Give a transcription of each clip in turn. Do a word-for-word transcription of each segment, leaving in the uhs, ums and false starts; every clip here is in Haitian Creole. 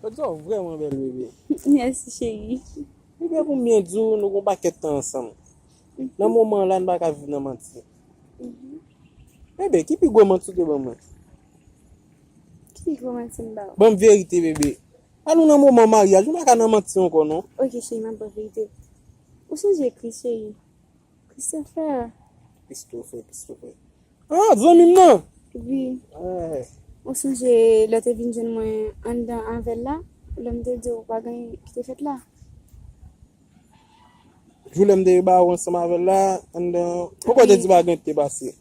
Jodi a w vrèman bèl, bebe. Mèsi, cheri. Bebe, pou m byen di w, nou gen yon pakèt tan ansanm. Nan moman la, n pa ka viv nan manti. Bebe, ki pi gwo manti w te ban mwen? Ki pi gwo manti m ba w? Ban m verite, bebe. A nou nan moman maryaj, nou pa ka nan manti ankò, non. Ok, cheri, m ap ba w verite. Ou sonje Chris, cheri? Christopher. Christopher, Christopher. Ah, zanmi m nan? Wi. Eh. Ou sonje lè w te vin jwenn mwen anndan avè l la? Lè m te di w pa gen anyen ki te fèt la? Jou lè m te ba ou ansanm avè l la, anndan, poukò w te di pa gen anyen ki te pase?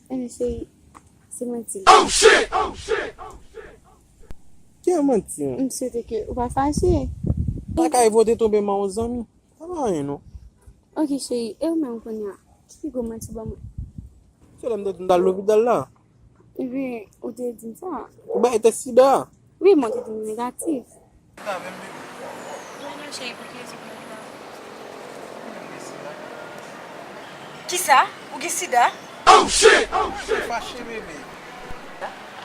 Enben, cheri, se manti. Ki manti, an? M swete ke ou pa fache. Pa ka vote tonbe ma yon zanmi. Pa gen anyen, non. Ok, cheri, e ou menm kounye a? Ki pi gwo manti ou ban mwen? Se lè m te di m t al lopital la. Ebyen, ou te di m sa. Ou bay tès sida? Wi, mwen te di m negatif. Sida menm, bebe. Mwen non, cheri, pou ki rezon pou mwen ta. Kisa? Ou gen sida? Oh shit! Oh shit! Fache, bebe.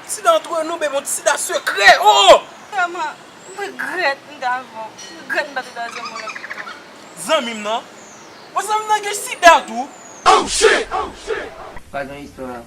Sida antre nou, bebe, yon ti sida sekrè. Oh! Vrèman, m regrèt m t avè w. M regrèt m pa t al zanmi w nan pito. Zanmi m nan? Bon, zanmi m nan gen sida tou. Oh shit! Oh shit! Pa gen istwa.